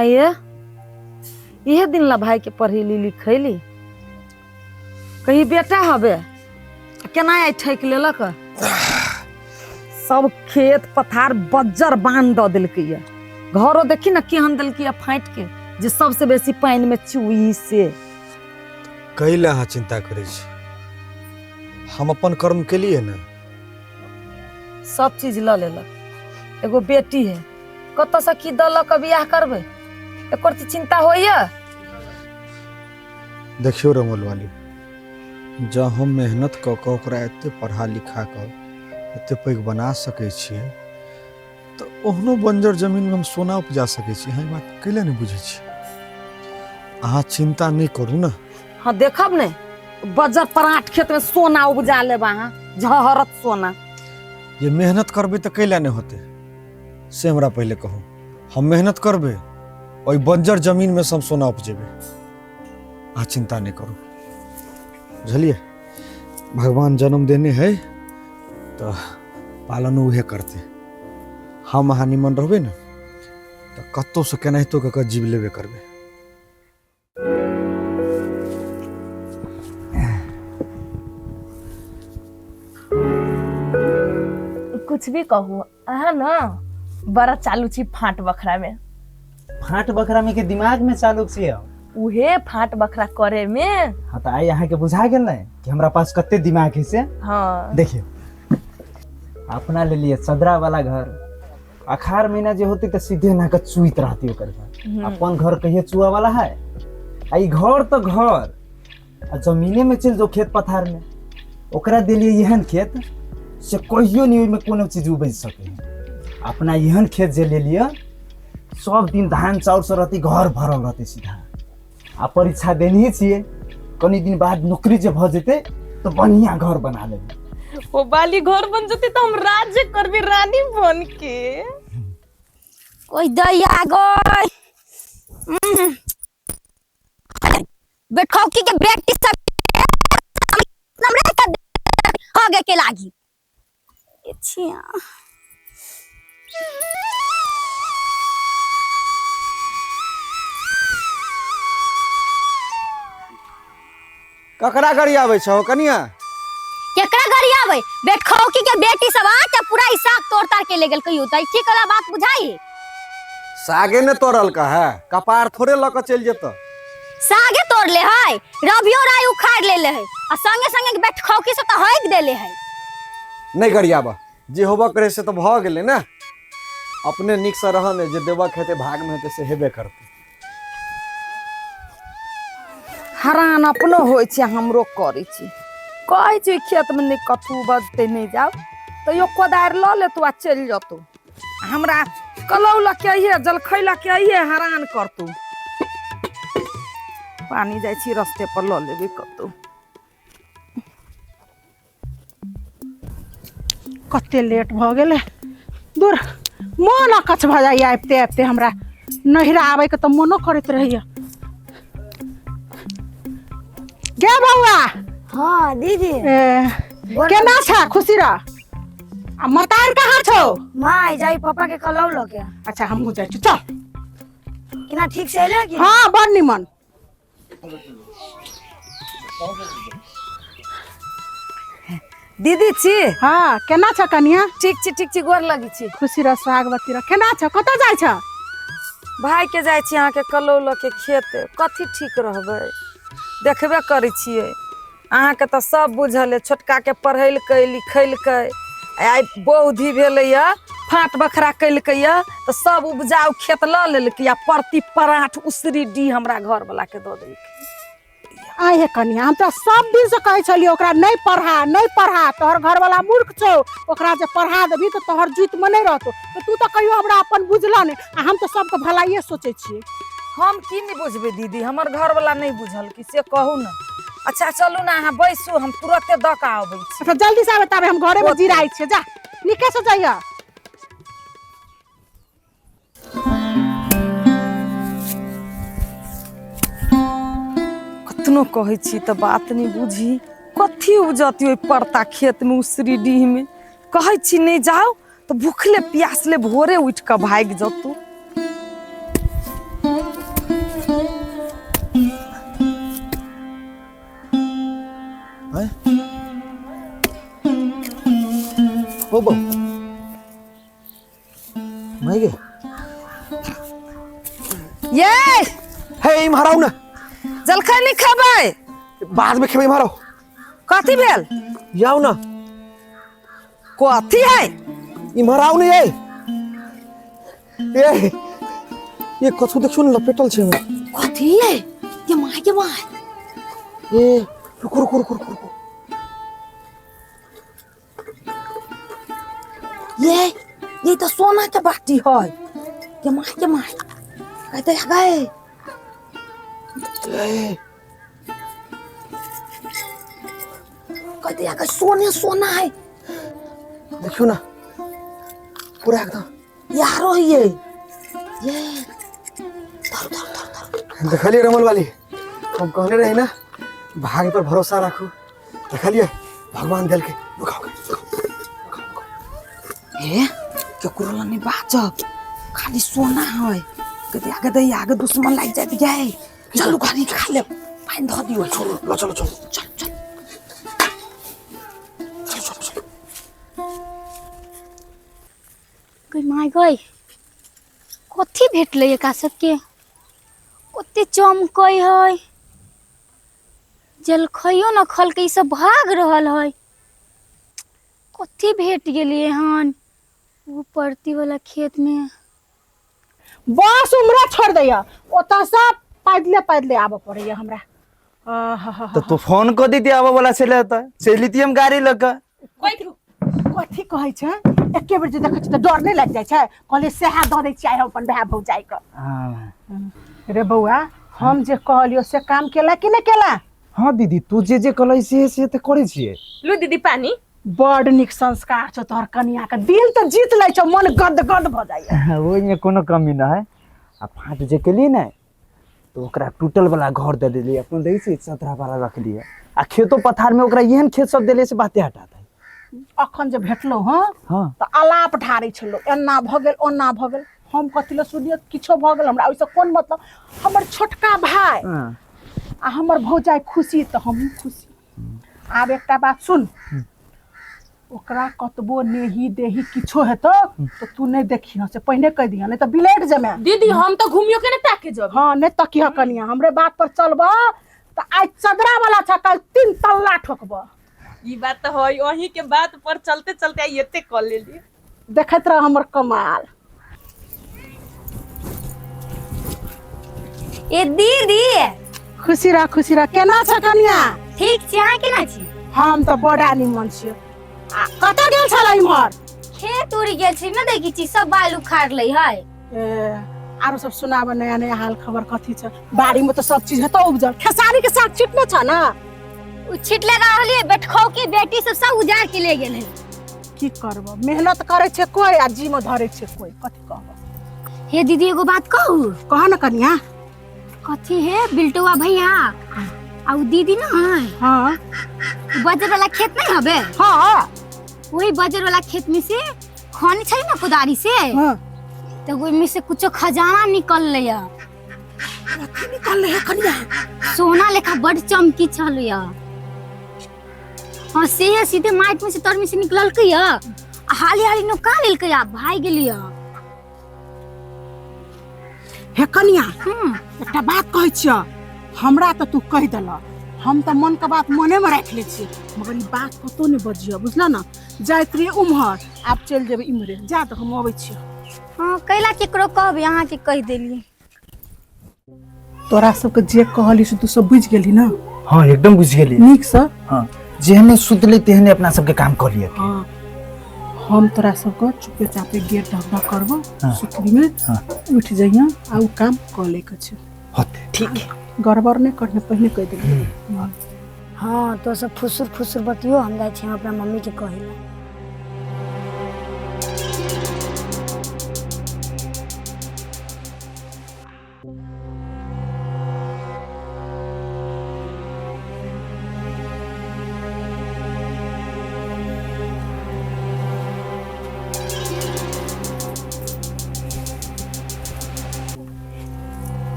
आइए इहे दिन ला भाई के पढ़ेली लिखैली, कहीं बेटा हबे केना आइ ठकि लेलक। सब खेत पथार बज्जर बान्ह दऽ देलकै ये। घरो देखी ने केहन देलकै ये फाटि के, जे सबसे बेसी पानि में चुई से। कै लए अहाँ चिंता करै छी, हम अपन कर्म केलिए ने। सब चीज लऽ लेलक, एगो बेटी है, कतऽसँ की दऽ लऽ कऽ बियाह करबै, एकर तऽ चिंता होइए। देखियौ रमोल वाली, जँ हम मेहनत कऽ कऽ ओकरा एते पढ़ा लिखा कऽ एते पैघ बना सकै छियै तऽ ओहनो बंजर जमीनमे हम सोना उपजा सकै छी। अहाँ ई बात कैले नहि बुझै छी? अहाँ चिंता नहि करू ने। हाँ देखब ने, बजर पराठ खेत में सोना उपजा लेब अहाँ, झहरत सोना। जे मेहनत करबै तऽ कैला नहि होतै से हमरा पहिले कहू। हम मेहनत करबै, ओहि बंजर जमीनमे से हम सोना उपजेबै, अहाँ चिंता नहि करू। बुझलियै? भगवान जन्म देने है तऽ पालन उहे करतै। हम अहाँ निमन रहबै ने तऽ कतहुसँ केनाहितो कऽ कऽ जीव लेबे करबै। कुछ भी कहू अहाँ ना बड़ा चालू छी फाट बखरा में। फाट बखरा में के दिमाग में चालू छी हम? उहे फाट बखरा करे में। हाँ तो आई अहाँ के बुझा गेल ने कि हमरा पास कते दिमाग है से। हाँ। देखियो अपना ले लिए चदरा वाला घर, अखार महीना जे होते तो सीधे ना के चुइत रहती ओकर घर। अपन घर कहिए चुआ वाला है, आ ई घर तो घर आ जमीने में चल जो खेत पथार में, ओकरा देलिए एहन खेत से कहियो नहीं ओहिमे कोनो चीज उपजि सके। अपना एहन खेत जे ले लिअ सब दिन धान चाउर से रहती, घर भरल रहते सीधा। आ परीक्षा देने छियै, कनी दिन बाद नौकरी जे भऽ जेतै तऽ बढ़िया घर बना लेबै। ओ बाली घर बन जेतै तऽ हम राज्य करबी रानी बन के। कोई दैया गई बेठौकी के बेटी सब हमरे के हगे के लागी छिया। ककरा गाड़ी आबै छहो कनिया? केकरा गाड़ी आबै? बेटखौकी के बेटी सब आ के पूरा ई साग तोड़ तार के ले गेल। कहियो त ठीक वाला बात बुझाई? सागे ने तोड़ल का है, कपार थोड़े ल के चल जेत। सागे तोड़ ले है, रबियो राय उखाड़ ले ले है आ संगे संगे बेटखौकी से त हक देले है। नहीं गरियाबा, जे होबा करे से त भ गेले ने। अपने निक से रह ने, जे देबा खेते भाग में हेते से हेबे करते। हरान अपनो होइ छै, हमरो करै छै। कहै छै खेतमे नहि कथू बजतै, नहि जाउ, तैयो कोदारि लऽ लेतौ आ चलि जेतौ। हमरा कलौ लऽ के अइहे, जलखै लऽ के अइहे, हरान करतौ। पानी जाइ छी रस्ते पर लऽ लेबै कतौ। कते लेट भऽ गेलै, दूर मोन अकछ भऽ जाइए आबिते आबिते। हमरा नैहरा आबैके तऽ मोनो करैत रहैए। गे बौआ। हाँ दीदी। ए, केना छ? खुशी रह। आ मतार कहाँ छौ? माँ जाई पापा के कलौ लऽ के। अच्छा हमहूँ जाइ छी, चल। केना ठीक से एलै कि? हाँ बड़ निमन। दीदी छी? हाँ केना छ कनिया? ठीक छी, ठीक छी, गोर लगी छी। खुशी रह, सोहागवती रह। केना छ, कतऽ जाइ छ? भाई के जाइ छी अहाँके कलौ लऽ के खेत। कथी ठीक रहबै, देखबे करै छियै अहाँके तऽ सब बुझल अइ। छोटका के पढ़ेलकै लिखेलकै, आइ बहुधी भेलैया, फाँट बखरा केलकैया तऽ सब उपजाउ खेत लऽ लेलकै आ परती पराठ उसरी डी हमरा घरवला के दऽ देलकै। आइ हे कनिया, हम तऽ सब दिन से कहै छलियै ओकरा नहि पढ़ा नहि पढ़ा, तोहर घरवाला मूर्ख छौ, ओकरा जे पढ़ा देबही तऽ तोहर जुइत में नहि रहतौ। तऽ तू तऽ कहियो हमरा अपन बुझल नहि, आ हम तऽ सबके भलाइए सोचै छियै। हम की नहि बुझबै दीदी, हमर घरवला नहि बुझल कि से कहू ने। अच्छा चलू ने अहाँ बैसू, हम तुरते दऽ कऽ आबै छी। अच्छा जल्दी से आबे, ताबे हम घरे में जिराइ छियै। जा नीके से जइह। कतनो कहै छी तऽ बात नहि बुझी। कथी उपजती ओहि परता खेतमे उसरी डीहमे? कहै छी नहि जाउ तऽ भूखले प्यासले भोरे उठि कऽ भागि जतौ। माय गे। ये हे इम्हर आउ ना। जलखै नहि खेबै? बाद में खेबै, इम्हर आउ। कथी भेल? आउ ना। कथी है? इम्हर आउ ने। ये ये ये कथू देखियो ने, लपेटल छै हमरा। कथी है ये my, ये my? ए रुको रुको रुको रुको रुको। ये तो सोना के बाटी है। ये my, ये my, कहते गए। ए कहते गए, सोने सोना है। देखियो ना पूरा एकदम यारो है ये। ये धर धर धर धर। देखलिए रमल वाली, हम कहने रहे ना भाग्य पर भरोसा रखो, देखलिए भगवान दिल के। रुकाओ रुकाओ। ए केकरो ला नहीं बाजब, खाली सोना है। कहते आगे दे, आगे दुश्मन लाग जात गए। चलू खाली खा ले, पानी धो दियो। चलो लो चलो चलो चल चल चलो चलो चलो। गई my गई, कथी भेटलै एकरा सबके? कते चमकै है, जलखैयो न खलकै, ई सब भाग रहल है। कथी भेट गेलियै हन ओ परती वाला खेत में? बस उमरा छोड़ दैया, ओतऽ सब पैदले पैदले आबऽ पड़ैया हमरा। आहा, तऽ तू फोन कऽ दैती, आबऽ वाला छलै तऽ चलि जैती हम गाड़ी लऽ कऽ। कथी कहै छै, एके बेर जे देखै छी तऽ डर नहि लागि जाइ छै? कहलियै सएह दऽ दै छियै आइ हम अपन भाय भौजाइके। हाँ रे बौआ, हम जे कहलियौ से काम केला कि नहि केला? हाँ दीदी, तू जे जे कहलै से से तऽ करै छियै। लू दीदी पानी। बड नीक संस्कार छौ तोहर कनिया के, दिल तऽ जीत लै छौ, मन गद गद भऽ जाइया। ओहिमे कोनो कमी न है। आ फाट जे केलियै ने तऽ ओकरा टूटल वाला घर दऽ देलियै, अपन रहै छै चतरा वाला रखलियै। आ खेतो पथार में ओकरा एहन खेत सब देलियै से बाते हटा दै। अखन जे भेटलौ हँ हाँ तऽ अलाप ढारै छलौ, एना भऽ गेल ओना भऽ गेल। हम कथी लए सुनियौ, किछो भऽ गेल हमरा ओहिसँ कोन मतलब। हमर छोटका भाय हाँ आ हमर भौजाइ खुशी तऽ हमहूँ खुशी। आब एकटा बात सुन, ओकरा कतबो नेही देही किछो हेतौ तऽ तू नहि देखिह, से पहिने कहि दिह, नहि तऽ बिलटि जेमे। दीदी हम तो घूमियो के ना ताके जब। हाँ नहि तकिह कनिया, हमरे बात पर चलब तऽ आइ चदरा वाला छ, काल्हि 3 तल्ला ठोकब। ई बात तो है, वही के बात पर चलते चलते आई एते कर लेली। देखैत रह हमर कमाल। ए दीदी खुशी रह खुशी रह। केना छ कनिया? ठीक छी, अहाँ केना छी? हम तऽ बड़ा निमन छियै। आ कतऽ गेल छलै इम्हर? खेत उड़ि गेल छी न, देखी छी सब बालू उखाड़ लै है। ए, आरो सब सुनाब नया नया हाल खबर कथी छ? बाड़ी में तऽ सब चीज हेतौ उपजल, खेसारी के साग छिटने छ ना? उ छिटले रहलियै, बेटखौ के बेटी सब सब उजार के ले गेल है। की करब, मेहनत करै छै कोई आ जी में धरै छै कोई, कथी कहब। हे दीदी एगो बात कहू? कह न कनिया। कथी है बिल्टुआ भैया आ उ दीदी न है? हाँ। उ बजर वाला खेत नहीं हबे? हाँ। वही बजर वाला खेत में से खनी छै ना कुदारी से? हाँ। तो ओहि में से कुछो खजाना निकललै है। कथी निकललै है कनिया? सोना लेखा बड चमकी छलै है। हाँ से है, सीधे माइट में से तर में से निकललकै है। आ हाली हाली नुका लेलकै आ भागि गेली है। हे कनिया, एकटा बात कहै छियौ, हमरा तऽ तू कहि देलह, हम तऽ मनके बात मनेमे राखि लै छियै, मगर ई बात कतहु नहि बजियौ, बुझलह ने? जाइत रहियै उम्हर, आब चलि जेबै इम्हरे। जा तऽ हम अबै छियौ। हाँ कैला केकरो कहबै, अहाँके कहि देलियै। तोरा सबके जे कहली से तू सब बुझि गेली ना? हाँ एकदम बुझि गेली नीकसँ। हाँ जेहने सुतले तेहने अपना सबके काम कर लिअ। हाँ हम तोरा सबके चुपे चापे गेट ढक ढक करबो। हाँ। सुतली में हाँ। उठि जइहे आ उ काम कऽ लैके छै। होते ठीक है, गड़बड़ नहि करने पहिने कहि देलियै। हाँ तो सब फुसुर फुसुर बतियो, हम जाइ छी अपना मम्मी के कहै लए।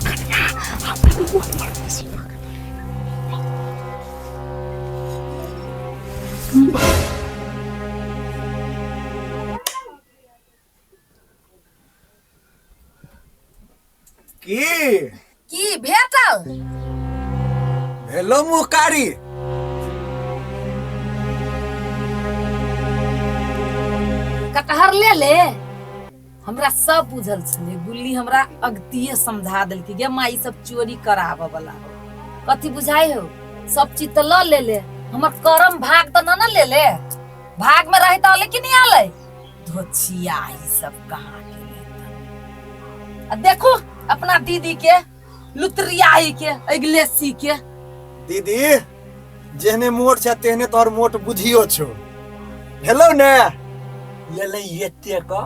कनिया, हमरा मोन बड़ खुशी भऽ गेल। की की भेटल? भेलो मुँह कारी? कटहर ले ले। हमरा सब बुझल छलै, गुल्ली हमरा अगतिये समझा देलकै गे माँ, ई सब चोरी कराबऽ वाला हो। कथी बुझाइ हो, सब चीज तऽ लऽ ले ले, हमर करम भाग तऽ न ने ले ले। भाग में रहे तऽ कि नहीं आले धोछिया ई सब कहाँ के लेता। आ देखो अपना दीदी के लुतरियाही के अगलेसी के। दीदी जेहने मोट छै तेहने तोहर मोट बुद्धियो छौ। भेलौ ने? लेले एते क